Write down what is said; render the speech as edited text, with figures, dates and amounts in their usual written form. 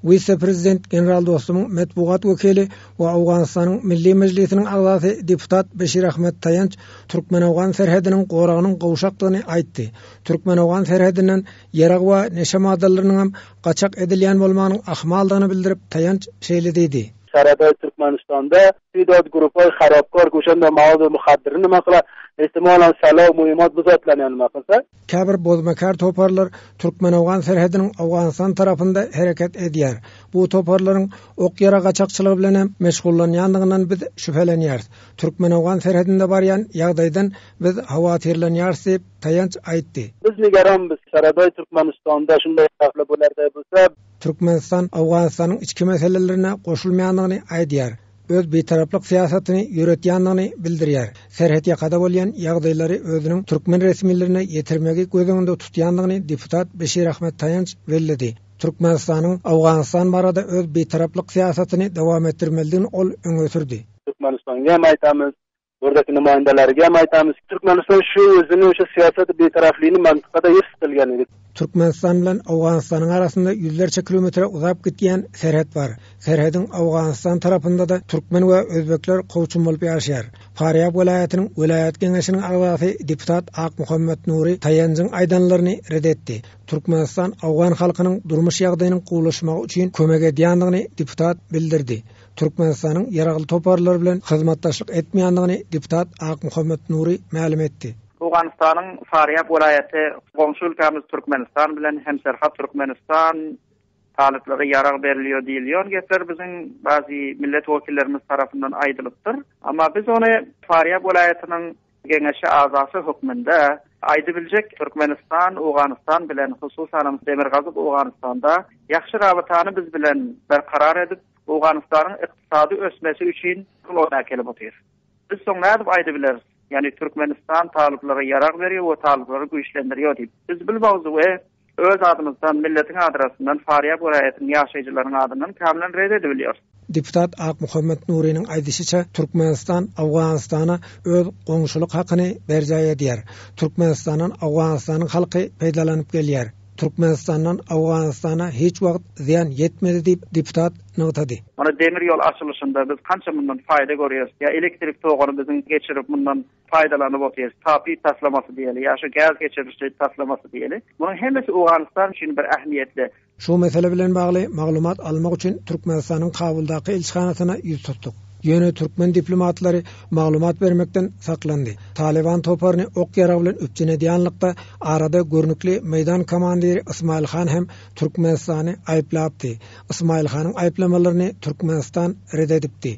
Wise-prezident general Dostumyň metbugat wekili we Owganystanyň Milli Mejlisiniň agzasy deputat Beşir Ahmet Taýanç türkmen-owgan serhediniň goragynyň gowşakdygyny aýtdy. Türkmen-owgan serhedinden ýarag we neşe maddalarynyňam gaçak edilýän bolmagynyň ahmaldygyny bildirip, Taýanç şeýle diýdi. Serhedde Türkmenistanda Tedod guruhhoy xarobkor go'shanda mavodi muxaddirni nima qiladi ehtimolан salov muhimot bu zotlarni ham nima qilsa. Käbir bozmakär toparlar türkmen-owgan serhediniň Owganystan tarapynda hereket edýär. Bu toparlaryň ok-ýarag gaçakçylygy bilen hem meşgullanýandygyndan biz şübhelenýäris. Türkmen-owgan serhedinde barýan ýagdaýdan biz howatyrlanýarys diýip, Taýanç aýtdy. Biz nigaronmiz, Serheddoy Türkmenistonda shunday xavflar bo'larday bo'lsa. Türkmenistan Owganystanyň içki meselelerine goşulmaýandygyny aýdýar. Öz bitaraplyk syýasatyny ýöretýändigini bildirýär. Serhetýakada bolýan ýagdaýlary özüniň türkmen resmilerine ýetirmegi göz öňünde tutýandygyny deputat Beşir Ahmet Taýanç belledi. Türkmenistanyň Owganystan barada öz bitaraplyk syýasatyny dowam etdirmelidigini ol öňe sürdi. Türkmenistanga hem aýtamyz, Buradaki nümaýindelerge hem aýtamyz, Türkmenistan şu özüni o'sha syýasat betarafligini mantykada hifz qilgan edi. Türkmenistan bilen Owganystanyň arasynda ýüzlerçe kilometre uzap gitýän serhet bar. Serhediň Owganystan tarapynda-da türkmen we özbekler kowçum bolup ýaşaýar. Farýab welaýatynyň welaýat geňeşiniň agzasy deputat Akmuhammet Nury Taýanjyň aýdanlaryny ret etdi. Türkmenistan owgan halkynyň durmuş ýagdaýynyň gowulaşmagy üçin kömek edýändigini deputat bildirdi. Türkmenistanyň ýaragly toparlar bilen hyzmatdaşlyk etmeýändigini deputat Akmuhammet Nury mälim etdi. Owganystanyň Farýab welaýaty goňşy ülkämiz Türkmenistan bilen hemserhat Türkmenistan talyplara ýarag berilýär diýilýän gepler biziň bazy millet wekillerimiz tarapyndan aýdylypdyr. Amma biz ony Farýab welaýatynyň Geňeşi agzasy hökmünde aýdybiljek Türkmenistan Owganystan bilen hususanam Demirgazyk Owganystanda ýagşy rabytany biz bilen berkarar edip Owganystanyň ykdysady ösmesi üçin rol oýnap gelip otyr. Biz soň nädip aýdybileris ýagny Türkmenistan talyplara ýarag berýär we talyplary güýçlendirýär diýip. Biz bil mowzugy Öz adymyzdan, milletiň adrasyndan, Farýab welaýatynyň ýaşaýjylarynyň adyndan kämlen ret edibilýär. Deputat Akmuhammet Nurynyň aýdyşyça, Türkmenistan Owganystana öz goňşulyk hakyny berjaý edýär. Türkmenistandan Owganystanyň halky peýdalanyp gelýär. Türkmenistandan Owganystana hiç wagt zyýan ýetmedi diýip, deputat nygtady. Mana demir ýol açylyşynda biz kança mundan faýda görýäris. Ýa elektrik toguny biziň geçirip mundan paýdalanyp otyrys. TAPI taslamasy diýeli, ýa şu gäz geçiriji taslamasy diýeli. Munuň hemmesi Owganystan üçin bir ähmiýetli. Şu mesele bilen bagly maglumat almak üçin Türkmenistanyň Kabuldaky ilçihanasyna ýüz tutduk. Ýöne türkmen diplomatlary maglumat bermekden saklandy. Talyban toparyny ok-ýarag bilen üpjün edýänlikde arada görnükli meýdan komandiri Ysmaýyl han hem Türkmenistany aýyplapdy. Ysmaýyl hanyň aýyplamalaryny Türkmenistan ret edipdi.